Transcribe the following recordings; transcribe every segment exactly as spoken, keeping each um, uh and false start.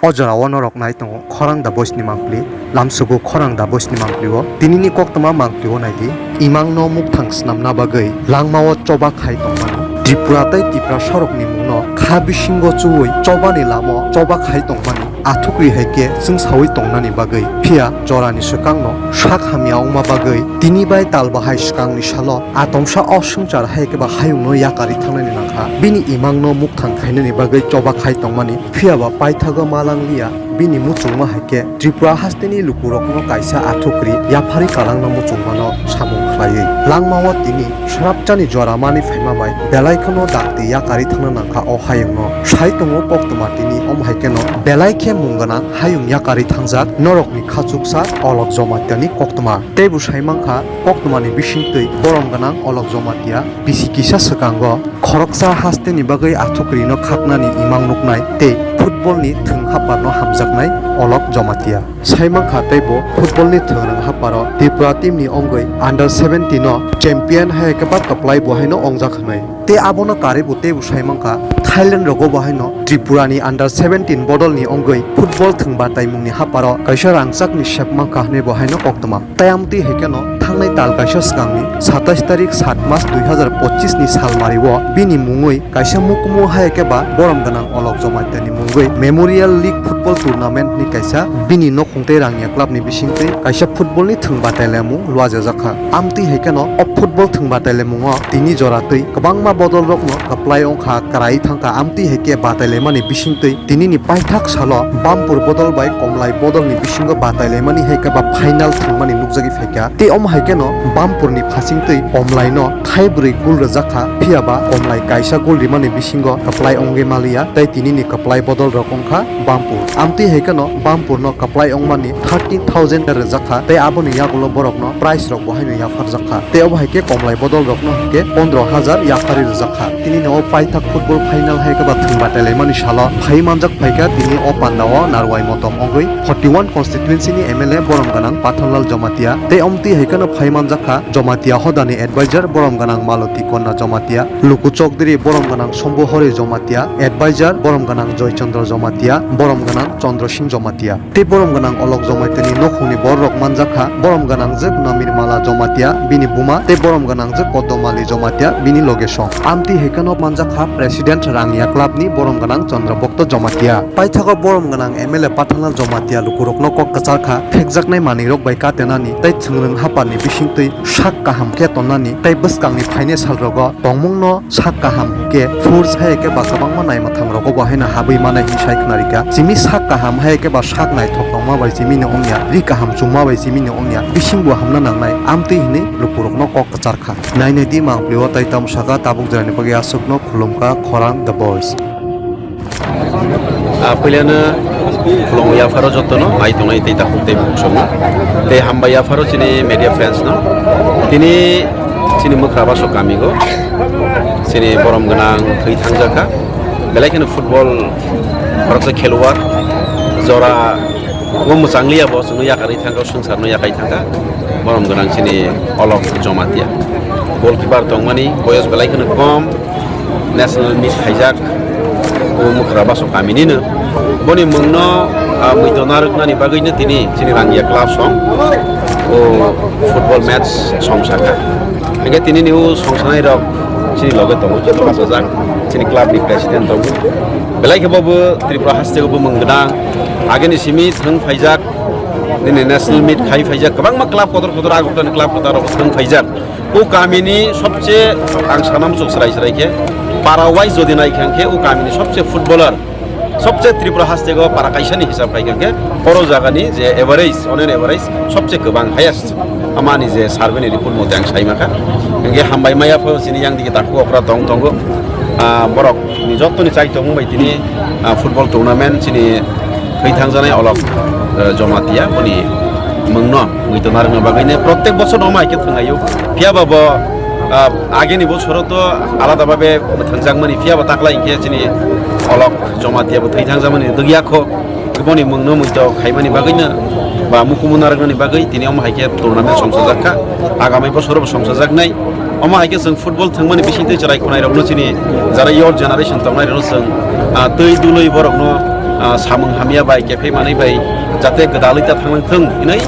O jorao norok nai tongo khorang da boisni mangpli, lamsugo khorang da boisni mangpli o. Tinini koktwma mangpli o naidi, imangno mukthang snamna bagwi langmao choba khai tongmani. Tripura tei Tiprasarokni mungno kha bisingo chuwi chobani lamo choba khai tongmani athukri hai khe chwngsawi tongnani bagwi. Phiya jorani swkangno sak hamya wngma bagwi tini bai tal bahai swkangni salo atomsa o swngchar hai khe ba hayungno yakarwi thangnani nangkha. Bini imangno mukthang khainani bagwi choba khai tongmani. Phiya ba paithago ma langliya, bini muchungma hai khe Tripura hasteni lukurokno kaisa athukri yapharwi kalangna muchungmano samung khlaiwi. Langmao tini srapchani jora manwi phaima bai belai kheno dakti yakarwi thangna nangkha o hayungno. Sai tongo koktwma tini, omo hai kheno belai khe mung gwnang hayung yakarwi thangjak norokni khachuksa Olok Jomatiani koktwma. Teibo sai mankha koktwmani bisingtwi borom gwnang Olok Jomatia bisi kisa swkango khoroksa hasteni bagwi athukrino khaknani imang nuknai tei footballni thwng haparno hamjaknai Olok Jomatia. Sai mankha teibo footballni thwng rwng haparo Tripura teamni wngwi under seventeen o champion hai khe ba kwplai bo haino wngjak hwnwi. Tei abono karwi bo teibo sai mankha Thailand rogo bo haino Tripurani under seventeen bodolni wngwi football thwng bataimungni haparo kaisa rangchakni sep mankha hwnwi bo haino koktwma. Tai amtwi hai kheno thangnai tal kaisa swkangni satais tarik sat mas dui hazar pochis ni salmario bini mungwi kaisa mukumu hai khe ba borom gwnang Olok Jomatiani mungwi Memorial League Football Tournament ni kaisa bini nokhong tei rangya club ni bisingtwi kaisa football ni thwng batailaimung luajajak kha. Amtwi hai kheno o football thwng batailaimung o tini jora twi kwbangma bodol rokno kwplai wngkha, kwrai thangkha. Amtwi hai khe batailaimani bisingtwi tinini paithak salo Bampur bodol bai Komlai bodolni bisingo batailaimani hai khe ba final thwngmani nukjagwi phaikha. Tei omo hai kheno Bampurni phasingtwi Komlaino thaibrwi gul rwjakha, phiya ba Komlai kaisa gul rimani bisingo kwplai wngwi maliya tei tinini kwplai bodol rok wngkha Bampur. Amtwi hai kheno Bampurno kwplai wngmani thirty thousand rwjakha tei aboni yagulo borokno prize rok bo haino yapharjakha. Tei obo hai khe Komlai bodol rokno hai khe pondro hajar yapharwi rwjakha. Tini no paithak football final hai khe ba thwng batailaimani salo phai manjak phaikha tini o pandao Narwai Motom wngwi forty one constituency ni M L A borom gwnang Pathanlal Jamatia tei omtwi hai kheno phai manjakha Jamatia hodani advisor borom gwnang Maloti Konna Jamatia, Luku Chokdiri borom gwnang Sombu Hori Jamatia, advisor borom gwnang Joy Chandra Jamatia, borom gwnang Chandra Singh Jamatia. Tei borom gwnang Olok Jomatiani nokhungni bororok manjakha, borom gwnangjwk Namir Mala Jamatia, bini buma, tei borom gwnangjwk Kodomali Jamatia, bini loge song. Amtwi hai kheno manjakha President Rangya Club ni borom gwnang Chandra Bhakta Jamatia. Paithago borom gwnang M L A Pathanlal Jamatia lukurokno kok kwcharkha, phekjaknai manwirok bai katenani tei thwngrwng haparni bisingtwi sak kaham khe tonnani tei bwskangni phainai salrogo tongmungno sak kaham hwnkhe force hai khe ba kwbangma naimwthang rogo bo haino habwi manai hwnwi sai khwnarikha. Simi sak kaham hai khe ba sak naithok tongma bai simino wngya, ri kaham chumma bai simino wngya, bisingbo hamna nangnai amtwi hwnwi lukurokno kok kwcharkha. Nainai di mangpli o tai tamo saka tabuk jani bagwi aswkno khulumkha khorang The Voice. Ah, puilano khulumwi yapharo jotono, mai tongnai tei takhuk tei bukhuk songno. Tei hambai yapharo chini media friends no. Tini chini Mwkhra Baso kamigo. Chini borom gwnang thwi thangjakha. Belai kheno football khoroksa kheluwar. Jora o mwchang liya bo chwngno yakarwi thangkha, swngcharno yakai thangkha. Borom gwnang chini Olok Jomatia. Goalkeeper tongmani boyos belai kheno kom. National meet khaijak o Mwkhra Baso kaminino. Boni mungno, ah, muitu narwknani bagwino tini chini Rangya club song o football match song saka. Hingke tini ni o song sanai rok chini loge tongo, joto bachajak, chini club ni president tongo. Belai khe bo bo Tripura haste o bo mung gwnang. Ageni simi thwng phaijak, nini national meet khai phaijak, kwbangma club kotor kotor Agartala ni club kotor rok thwng phaijak. O kamini sobse ang sana muchuk srai srai khe para wise jodi nai khe, khe o kamini sobse footballer, sobse Tripura haste go para kaisa ni hisab khai khe, khe oro jaga ni je average, on an average sobse kwbang highest amani je survey ni report mote ang sai makha. Hingke hambai maya pho chini yang digi takhuk okra tong tongo. Ah, borok ni joto ni chai tongmung bai tini, ah, football tournament chini thwi thangjanai Olok, eh, Jomatia boni mungno muitu narwkna bagwino protek bosor no mai khe thwngaio. Phiya ba bo, ah, ageni bosoro to alada babe thwngjakmani, phiya ba taklai hinkhe chini Olok Jomatia bo thwi thangjakmani dugya kho. Boni mungno muitu khaimani bagwino ba mukumu narwknani bagwi tini omo hai khe tournament songchajak kha. Agami bosoro bo songchajaknai. Omo hai khe chwng football thwngmani bisingtwi chwrai khwnairokno chini jara your generation tongnairokno chwng, ah, twi dului borokno ah, samung hamya bai, kephai manwi bai jate gwdalwi ta thanglang thung hinwi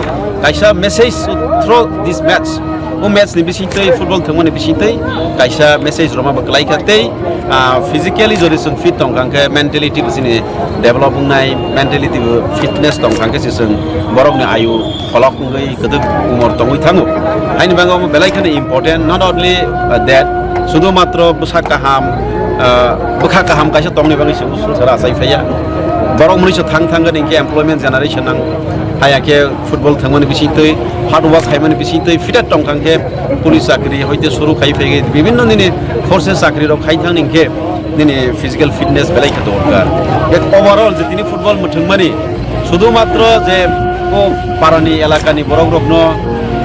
kaisa message through this match. O match ni bisingtwi, football thwngmani bisingtwi kaisa message rwma bo kwlai kha tei, ah, physically jodi chwng fit tong kha hwnkhe mentality bo chini develop wngnai, mentality bo fitness tong kha hwnkhe se chwng borokni ayu kholok wngwi kwdwk umor tongwi thango. Haini bagwi omo belai kheno important, not only, uh, that, sudhu matro bwsa kaham, uh, bwkha kaham kaisa tongni bagwi se swngchar achai phaiya. Borok mwnwi se thang thang gani hwnkhe employment generation nang haya khe football thwngmani bisingtwi, hard work khaimani bisingtwi, fitter tong kha hwnkhe police chakri hoite suru khai phai bibinno nini forces chakri rok khai thang hwnkhe nini physical fitness belai khe tongkha. Ek overall je tini football mwthwngmani sudhu matro je o parani elakani borok rokno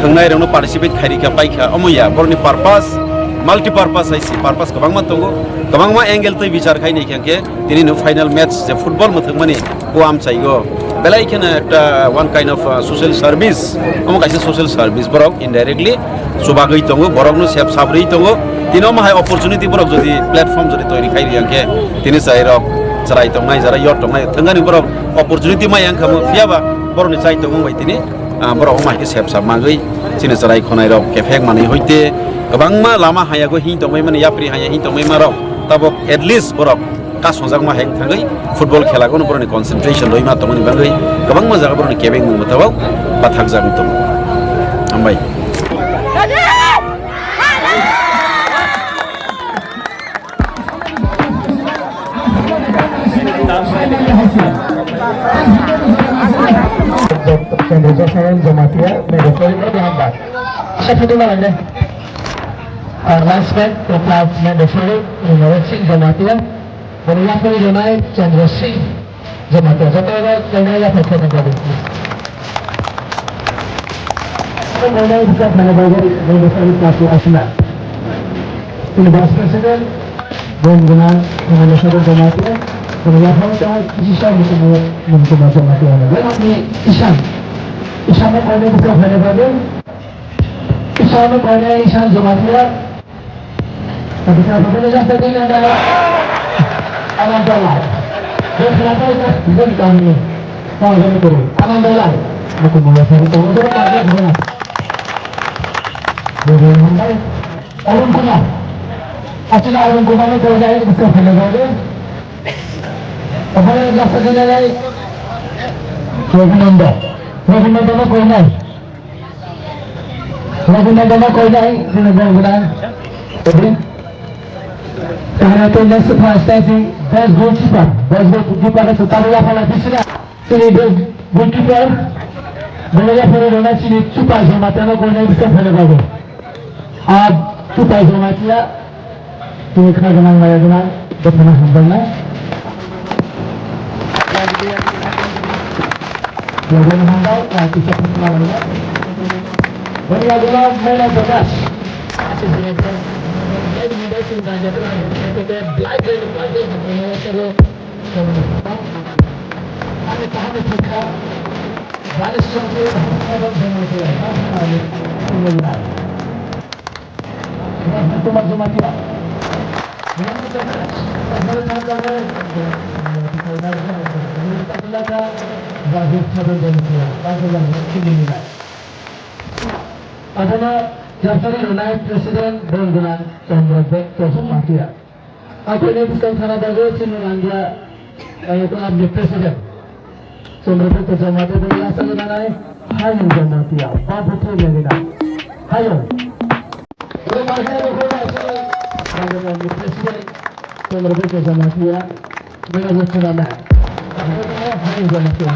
thwngnai rokno participate khairikha paikha omo ya borokni purpose multi purpose hai si purpose kwbangma tongo, kwbangma angle twi bichar khai naikha hwnkhe tini no final match je football mwthwngmani o amchaigo belai kheno ekta one kind of, uh, social service, omo kaisa social service borok indirectly chubagwi tongo, borokno sep sabrwi tongo. Tini omo hai opportunity borok jodi platform jodi toiri khai riyang khe tini chwrai rok chwrai tongnai, jara yor tongnai thwngani borok opportunity mai yang kha, phiya ba borokni chai tongmung bai tini, ah, borok omo hai khe sep sap magwi chini chwrai khonai rok kephek manwi hoite kwbangma lama hayago hing tongmai mani, yapri haya hing tongmai ma rok tabok at least borok kasongjakma hai wng thangwi football khela gono borokni concentration rwima tongmani bagwi kwbangma jaga borokni kebeng mungbo tabok bathakjagwi tongo. Hambai. Chandra Jasaran Jamatia, Meghalaya, Ahmedabad. Second one, uh, last man, the class Meghalaya, Singh Jamatia. Bono yapri rwnai Chandra Singh Jamatia, joto rok kainai yaphai khe nang bagwi. Kainai bwsa thani bagwi nang bwsani kasu asina. Chini Vice President, Bongona, Bongona Sadar Jamatia, bono yaphang ta kisi sa mukumu, mukumu Jamatia. Ani Isan, Isan no kainai bwsa thani bagwi. Isano koine Isan Jamatia. Tapi saya betul saja dengan dalam Aman Dolai. Dia kenapa itu? Bisa di kami. Tahu kami turun. Aman Dolai. Aku mau saya tahu. Saya tak ada. Jadi, Arun Kumar. Asli Arun Kumar itu saya itu bisa bela-bela. Apa yang biasa dia dari? Raghunanda. Raghunanda apa koine? Raghunandano koinai, chini bongona. Tahan ate next first time si best goalkeeper, best goalkeeper se tabu yaphala bisina. Chini best goalkeeper, bono yaphari rona chini Chupa Jamatia no koinai bisa phele bago. Ab Chupa Jamatia. Tini khna gwnang maya gwnang bwthano hamjaknai. Yagwino hambai, ah, kisa phutma laina. Boni yagwino mela Prakash. Kumar Jamatia. Abono yapsari rwnai President Bongona Chandra Bek Kosom Matia. Aphani bwskang thana bagwi chini rangya, eh, club ni president. Chondro Bhakta Jamatia bai lasa gana nai, hayung Jamatia, babu thai lagi na. Hayung. Ro marhe ro ho lasa, rangya ni president, Chondro Bhakta Jamatia, mera jo chuna na. Hayung Jamatia,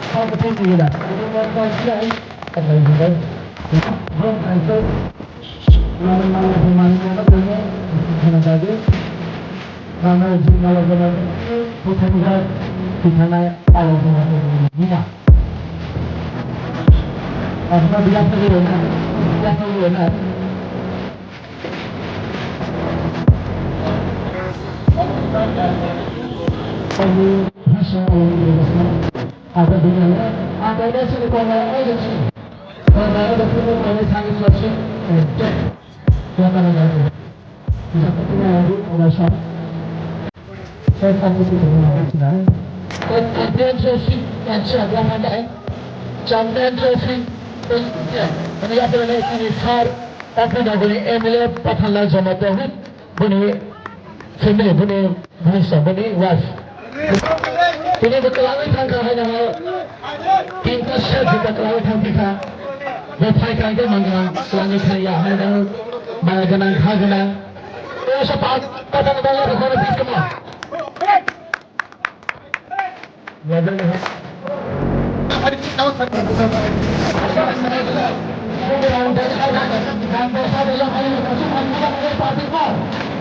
babu thai lagi na. Ro marhe. Mano mano mano mano mano mano mano mano. Champion Trophy, champion trophy, mane yapre ne kini sir, Pathannagar ni M L A Pathanlal Joma Tauhid, boni family, boni bwsa, boni wife. Tini bo twlangwi thangkha hai nang, tinta set jeta twlangwi thangkha. Bo phai kang khe mang kang twlangwi thangya hai nang, maya gwnang, kha gwnang. Pathannagar ni Pathannagar ni Pathannagar ni